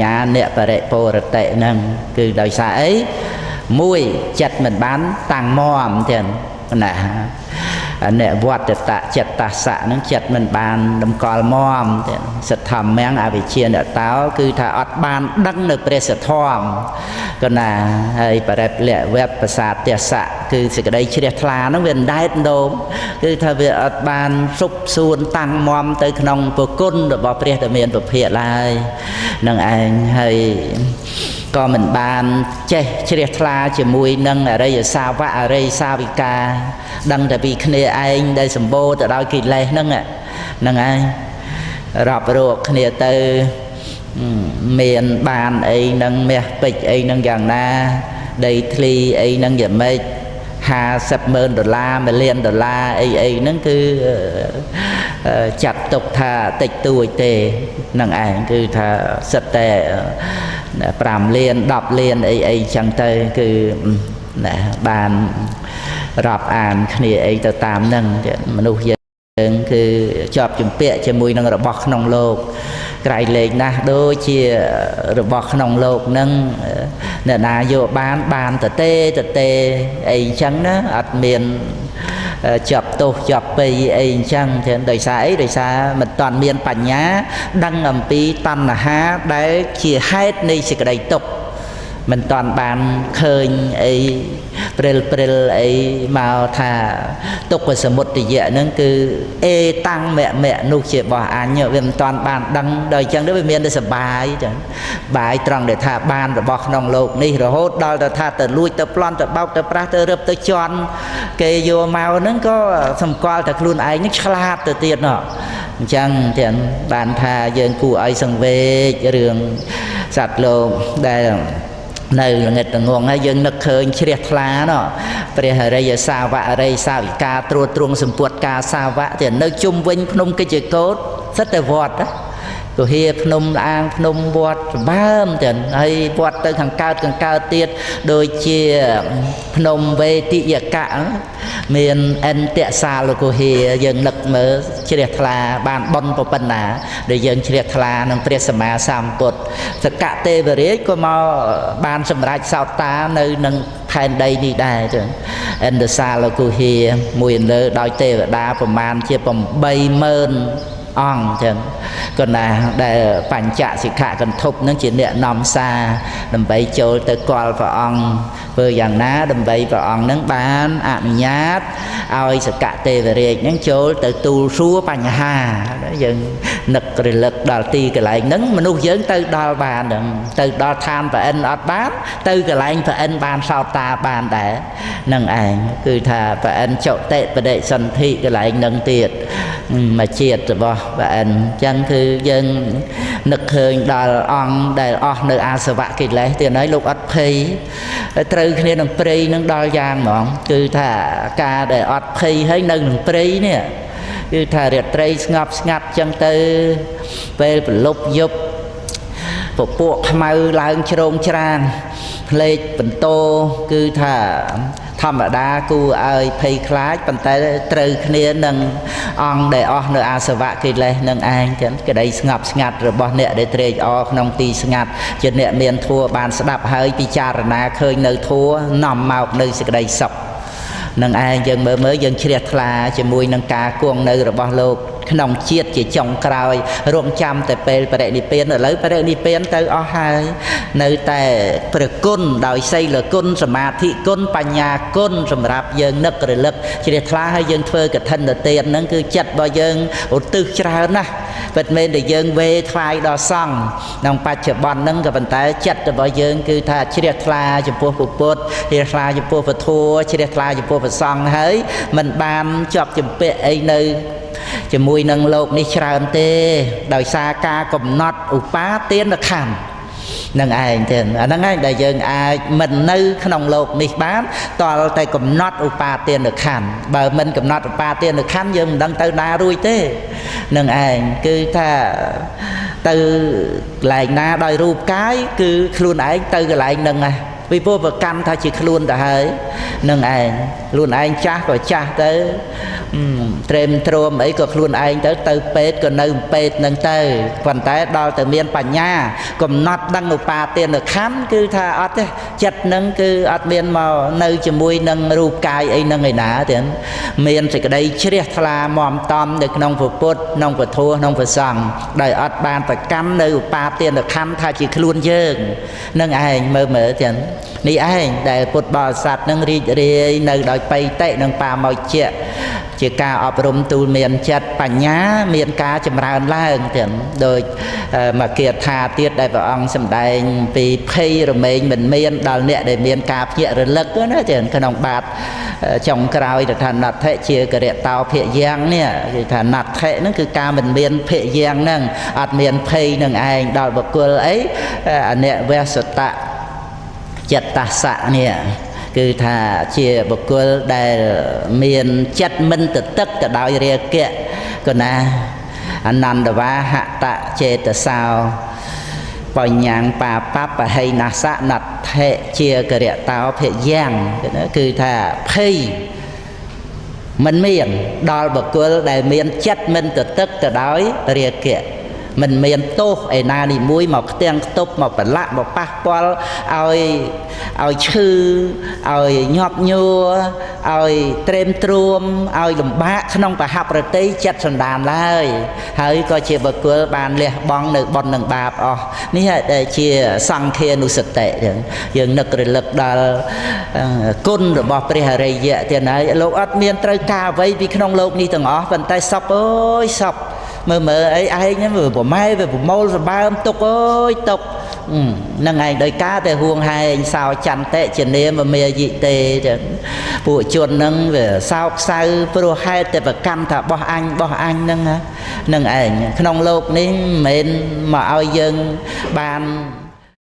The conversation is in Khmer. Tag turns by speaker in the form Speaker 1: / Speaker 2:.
Speaker 1: ញ្ញាអ្នកបរិពរតិហ្នឹងគឺដោយសារអីមួយចិត្តមិនបានតាំងមមទៀតណាអ្នកវត្តតចិត្តសៈហ្នឹងចិត្តមិនបានតម្កល់មមទៀតសទ្ធម្មំអវិជ្ជាអ្នកតោគឺថាអត់បានដឹងនៅព្រះសធម្មកណាហើយបរិបលវៈប្រសាទសៈគឺសេចក្តីជ្រះថ្លាហ្នឹងវាដែតដមគឺថាវាអត់បានសុបសួនតាំងមមទៅក្នុងប្រគុណរបស់ព្រះដែលមានពភាកឡើយនឹងឯងហើយក៏មិនបានចេះជ្រះថ្លាជាមួយនឹងអរិយសាវកអរិយសាវិកាដឹងតែពីគ្នាឯងដែលសម្បូរទៅដោយកិលេសហ្នឹងហ្នឹងឯងរាប់រកគ្នាទៅមានបានអីនឹងមាសពេជ្រអីនឹងយ៉ាងណាដីធ្លីអីនឹងយ៉ាងម៉េច50ម៉ឺនដុល្លារ1លានដុល្លារអីអីហ្នឹងគឺចាត់ទុកថាតិចតួចទេនឹងឯងគឺថាសិតតែ5លាន10លានអីអីចឹងទៅគឺណាបានរាប់អានគ្នាអីទៅតាមហ្នឹងមនុស្សយើងគឺជាប់ជំពាក់ជាមួយនឹងរបស់ក្នុងលោកក្រៃលែងណាស់ដូចជារបស់ក្នុងលោកហ្នឹងអ្នកណាយកបានបានតទេតទេអីអញ្ចឹងណាអត់មានជាប់ទោសជាប់ពៃអីអញ្ចឹងចឹងដោយសារអីដោយសារមិនតាន់មានបញ្ញាដឹងអំពីតណ្ហាដែលជាហេតុនៃសេចក្តីទុក្ខមិនតាន់បានឃើញអីព្រិលព្រិលអីមកថាទុក្ខសមុទយៈហ្នឹងគឺអេតាំងមៈមៈនោះជារបស់អញវាមិនតាន់បានដឹងដល់អញ្ចឹងទៅវាមានតែសបាយចឹងបាយត្រង់ដែលថាបានរបស់ក្នុងលោកនេះរហូតដល់ទៅថាទៅលួចទៅប្លន់ទៅបោកទៅប្រាស់ទៅរឹបទៅជន់គេយកមកហ្នឹងក៏សម្គាល់តែខ្លួនឯងហ្នឹងឆ្លាតទៅទៀតណោះអញ្ចឹងទាំងបានថាយើងគួរឲ្យសង្វេគរឿងសត្វលោកដែលនៅល្ងិតល្ងងហើយយើងនឹកឃើញជ្រះថ្លាណោះព្រះអរិយសាវកអរិយសាវិកាត្រួតត្រងសម្ពុតការសាវកទៀតនៅជុំវិញភ្នំកិច្ចកោតសិតតែវត្តគុហាភ្នំអាងភ្នំវត្តសម្បើមទៀតហើយវត្តទៅខាងកើតខាងកើតទៀតដូចជាភ្នំវេទិយកៈមានអន្តសាលគុហាយើងនឹកមើលជ្រះថ្លាបានបុណ្យប៉ុណ្ណាដែលយើងជ្រះថ្លានឹងព្រះសម្មាសម្ពុទ្ធសកទេវរាជក៏មកបានសម្រេចសោតានៅនឹងផែនដីនេះដែរចឹងអន្តសាលគុហាមួយលើដោយទេវតាប្រមាណជា80000អង្គចឹងក៏ណាដែលបញ្ចសិក្ខកន្ធប់នឹងជាអ្នកនាំសារដើម្បីចូលទៅកល់ព្រះអង្គធ្វើយ៉ាងណាដើម្បីព្រះអង្គនឹងបានអនុញ្ញាតឲ្យសកទេវរាជនឹងចូលទៅទូលសួរបញ្ហាយើងនឹករលឹកដល់ទីកន្លែងហ្នឹងមនុស្សយើងទៅដល់បានហ្នឹងទៅដល់ឋានព្រះឥន្ទអត់បានទៅកន្លែងព្រះឥន្ទបានសោតាបានដែរនឹងឯងគឺថាព្រះឥន្ទចតិបដិសន្ធិកន្លែងហ្នឹងទៀតមកជាតិរបស់ព្រះឥន្ទអញ្ចឹងគឺយើងនឹកឃើញដល់អង្គដែលអស់នៅអាសវៈកិលេសទៀតហើយលោកអត់ភ័យត្រូវគ្នានឹងព្រៃនឹងដល់យ៉ាងហ្មងគឺថាការដែលអត់ភ័យហើយនៅនឹងព្រៃនេះគឺថារាត្រីស្ងប់ស្ងាត់ចឹងទៅពេលប្រលប់យប់ពពួកខ្មៅឡើងជ្រងច្រាងផ្លេកបន្ទោគឺថាធម្មតាគួរឲ្យភ័យខ្លាចប៉ុន្តែត្រូវគ្នានឹងអង្គដែលអស់នៅអាសវៈកិលេសនឹងឯងចឹងក្តីស្ងប់ស្ងាត់របស់អ្នកដែលត្រេកអរក្នុងទីស្ងាត់ជាអ្នកមានធัวបានស្ដាប់ហើយពិចារណាឃើញនៅធัวនាំមកនៅសេចក្តីសុខនឹងឯងយើងមើលមើលយើងជ្រះថ្លាជាមួយនឹងការគង់នៅរបស់លោកក្នុងជាតិជាចុងក្រោយរងចាំតែពេលបរិនិព្វានឥឡូវបរិនិព្វានទៅអស់ហើយនៅតែព្រះគុណដោយសីលគុណសមាធិគុណបញ្ញាគុណសម្រាប់យើងនឹករលឹកជ្រះថ្លាហើយយើងធ្វើកឋិនទានហ្នឹងគឺចិត្តរបស់យើងឧទ្ទិសច្រើនណាស់ពិតមែនដែលយើងវេថ្វាយដល់សង្ឃក្នុងបច្ចុប្បន្នហ្នឹងក៏ប៉ុន្តែចិត្តរបស់យើងគឺថាជ្រះថ្លាចំពោះពុទ្ធជ្រះថ្លាចំពោះពធជ្រះថ្លាចំពោះព្រះសង្ឃហើយមិនបានជាប់ជំពាក់អីនៅជាមួយនឹងលោកនេះច្រើនទេដោយសារការកំណត់ឧបាទានខណ្ឌនឹងឯងទេអាហ្នឹងឯងដែលយើងអាចមិននៅក្នុងលោកនេះបានតលតែកំណត់ឧបាទានខណ្ឌបើមិនកំណត់ឧបាទានខណ្ឌយើងមិនដឹងទៅណារួចទេនឹងឯងគឺថាទៅកន្លែងណាដោយរូបកាយគឺខ្លួនឯងទៅកន្លែងហ្នឹងណា ពីព្រោះប្រកាន់ថាជាខ្លួនទៅហើយនឹងឯងខ្លួនឯងចាស់ក៏ចាស់ទៅត្រេមទ្រាំអីក៏ខ្លួនឯងទៅទៅពេទ្យក៏នៅពេទ្យនឹងទៅប៉ុន្តែដល់តែមានបញ្ញាកំណត់ដឹងឧបាទានខណ្ឌគឺថាអត់ទេចិត្តនឹងគឺអត់មានមកនៅជាមួយនឹងរូបកាយអីនឹងឯណាទេមានសេចក្តីជ្រះថ្លាមមតំនៅក្នុងព្រះពុទ្ធក្នុងព្រះធម៌ក្នុងព្រះសង្ឃដោយអត់បានប្រកាន់នៅឧបាទានខណ្ឌថាជាខ្លួនយើងនឹងឯងមើលមើលទាំងនេះឯងដែលពុទ្ធបរិស័ទនឹងរីករាយនៅដោយបៃតិនិងបាមោជៈជាការអប់រំទូលមានចិត្តបញ្ញាមានការចម្រើនឡើងទាំងដោយមកគាថាទៀតដែលព្រះអង្គសម្ដែងពីភ័យរមែងមិនមានដល់អ្នកដែលមានការភ្ញាក់រលឹកណាទាំងក្នុងបាតចុងក្រោយទៅថាណដ្ឋិជាករតោភយ៉ាងនេះគឺថាណដ្ឋិហ្នឹងគឺការមិនមានភយ៉ាងហ្នឹងអត់មានភ័យនឹងឯងដល់បុគ្គលអីអនិវសតៈចិត្តសៈនេះគឺថាជាបុគ្គលដែលមានចិត្តមិនទទឹកទៅដោយរាគៈកណាអនន្តវាហតចេតសោបញ្ញបាបបហិនសៈណដ្ឋិជាករតោភយ៉ាងគឺថាភ័យមិនមានដល់បុគ្គលដែលមានចិត្តមិនទទឹកទៅដោយរាគៈមិនមានទោសឯណានេះមួយមកខ្ទាំងខ្ទប់មកប្រឡាក់មកប៉ះពាល់ឲ្យឈឺឲ្យញាប់ញួរឲ្យត្រេមទ្រួមឲ្យលំបាកក្នុងប្រហប្រតិចិត្តសន្តានឡើយហើយក៏ជាបុគ្គលបានលះបង់នៅបុណ្យនិងបាបអស់នេះហើយដែលជាសង្ឃានុសតិយើងនឹករលឹកដល់គុណរបស់ព្រះអរិយៈទៀតហើយលោកអត់មានត្រូវការអ្វីពីក្នុងលោកនេះទាំងអស់ប៉ុន្តែសពអើយសពមើលមើលអីឯងហ្នឹងវាប្រម៉ែវាប្រមូលសម្បើមទុកអើយទុកហ្នឹងឯងដោយការតែហួងហែងសោចន្តិជានាមមាយិទេចឹងពួកជនហ្នឹងវាសោកសៅព្រោះហេតុតែប្រកម្មថាបោះអញបោះអញហ្នឹងហ្នឹងឯងក្នុងលោកនេះមិនមែនមកឲ្យយើងបាន